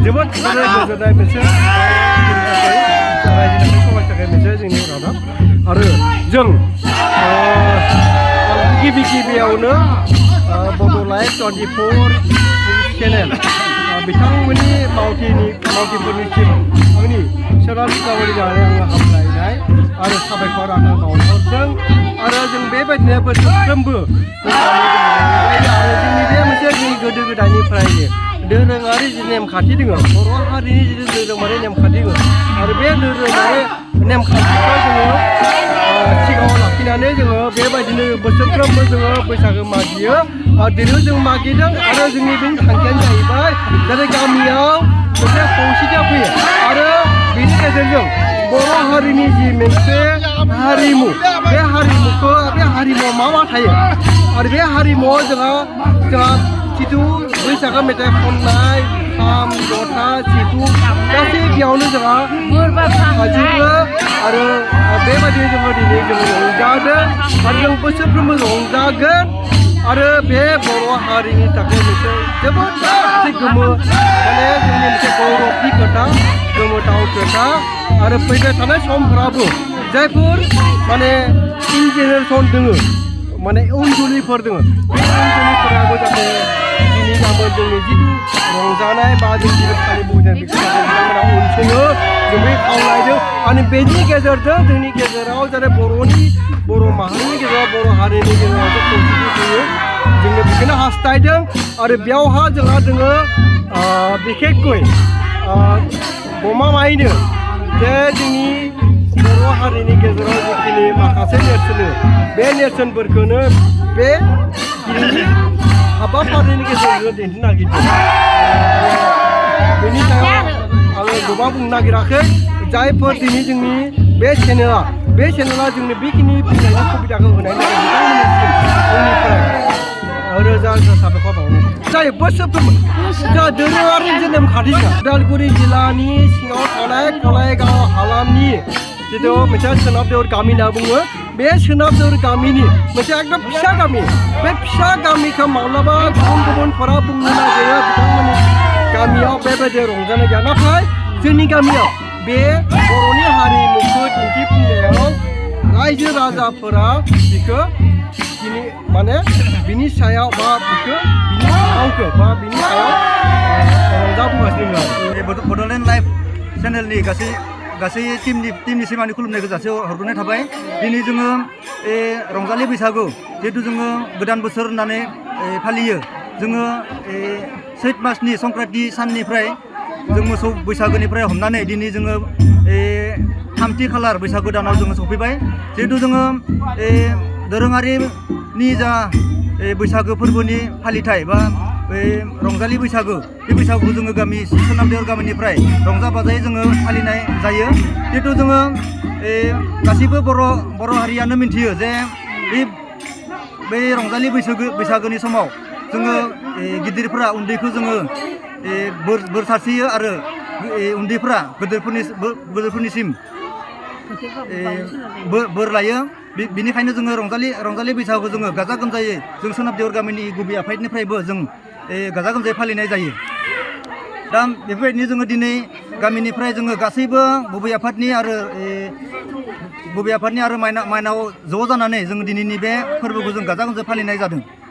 जोबोद गोजोननाय मोनसे रायजोनि समाजनि थाखाय मोनसे जोंनि रादाब आरो जों गिबि गिबियावनो बड' लाइभ 24 चेनेल बिथांमोननि मावथिफोरनिसिम आंनि सोरां गावनि जानाय आङो हामलायनाय आरो साबायखर आङो बावहरदों आरो जों बेबायदिनो बोसोरफ्रोमबो आरो जोंनि बे मोनसे जोंनि गोदो गोदायनिफ्रायनो दोरोङारि जि नेमखान्थि दङ बर' हारिनि जि दोरोङारि नेमखान्थि दङ आरो बे दोरोङारि नेमखान्थिखौ जोङो सिगाङाव लाखिनानै जोङो बेबायदिनो बोसोरफ्रोमबो जोङो बैसागो मागियो दिनै जों मागिदों आरो जोंनि बे थांखियानो जाहैबाय जाहाथे गामियाव मोनसे खौसेथिया फैयो आरो बेनि गेजेरजों बर' हारिनि जि मोनसे हारिमु बे हारिमुआव मा थायो आरो बे हारिमुआव जोंहा जिथु बैसागो मेथाइ खननाय खाम जथा सिफुं गासै बेयावनो जोंहा थाजोबो आरो बेबायदि जोङो दिनै जोङो रंजादों आरो जों बोसोरफ्रोमबो रंजागोन आरो बे बर' हारिनि थाखाय मोनसे जोबोद गोमो माने जोंनि मोनसे गौरबनि खोथा गोमोथाव खोथा आरो फैबाय थानाय समफोराबो जायफोर माने इं जेनेरेसन दोङो माने उन जोलैफोर दोङो बे उन जोलैफोराबो जाहाथे दिनै गाबोन जोंनि जिथु रंजानाय बा जों जिथु फालिबोदों बेखौ बिथांमोना अनसोयो जों बे खावलायदों आरो बेनि गेजेरजों जोंनि गेजेराव जाहाथे बर' माहारिनि गेजेराव बर' हारिनि गेजेराव खौसेथि फैयो जोङो बेखौनो हास्थायदों आरो बेयावहा जोंहा दोङो बिखेखकै गमामायैनो जे जोंनि बर' हारिनि गेजेराव जिखिनि माखासे नेरसोन बे नेरसोनफोरखौनो बे हाबाफारिनि गेजेरजों दिन्थिनो नागिरदों बेनि सायाव आङो गोबां बुंनो नागिराखै जायफोर दिनै जोंनि बे चेनेला जोंनो बेखिनि बुंनायनि सुबिदाखौ होनायनि थाखाय बिथांमोननिसिम आंनिफ्राय रोजा रोजा साबायखर बावनाय जायो बोसोरफ्रोमबो जोंहा दोरोङारि जे नेमखान्थि उदालगुरि जिल्लानि सिङाव थानाय गलायगाव हालामनि जिथु मोनसे सोनाब देउर गामि होनना बुङो बे सोनाब देउर गामिनि मोनसे एकदम फिसा गामि बे फिसा गामिखौ माब्लाबा गुबुनफोरा बुंनो नागिरो बिथांमोननि गामियाव बेबायदि रंजानाय गैया नाथाय जोंनि गामियाव बे बर'नि हारिमुखौ दिन्थिफुंनायाव रायजो राजाफोरा बिखौ दिनै माने बिनि सायाव बा बिनि फावखौ बा बिनि सायाव रंजाबोगासिनो दङ बड'लेण्ड लाइभ चेनेलनि गासै टीमनिसिम आंनि खुलुमनायखौ जासि हरग्रोनाय थाबाय दिनै जोङो रंजालि बैसागु जिहेतु जोङो गोदान बोसोर होननानै फालियो जोङो सैत मासनि संक्रान्ति साननिफ्राय जों मोसौ बैसागोनिफ्राय हमनानै दिनै जोङो थामथि खालार बैसागो दानाव जोङो सफैबाय जिहेतु जोङो दोरोङारिनि जा बैसागो फोरबोनि फालिथाय बा रंजालि बैसागो बे बैसागुखौ जोङो गामि सोनाब देउर गामिनिफ्राय रंजा बाजायै जोङो फालिनाय जायो जिहेतु जोङो गासैबो बर' हारियानो मिन्थियो जे बे रंजालि बैसागोनि समाव जोङो गिदिरफोरा उन्दैखौ जोङो बोर सारस्रियो आरो उन्दैफोरा गोदोरफोरनिसिम बोर लायो बिनिखायनो जोङो रंजालि बैसागुखौ जोङो गाजा गोमजायै जों सोनाब देउर गामिनि गुबै आफादनिफ्रायबो जों गाजा गोमजायै फालिनाय जायो दा बेफोरबायदिनो जोङो दिनै गामिनिफ्राय जोङो गासैबो गुबै आफादनि आरो माइनाव ज' जानानै जों दिनैनि बे फोरबोखौ जों गाजा गोमजायै फालिनाय जादों।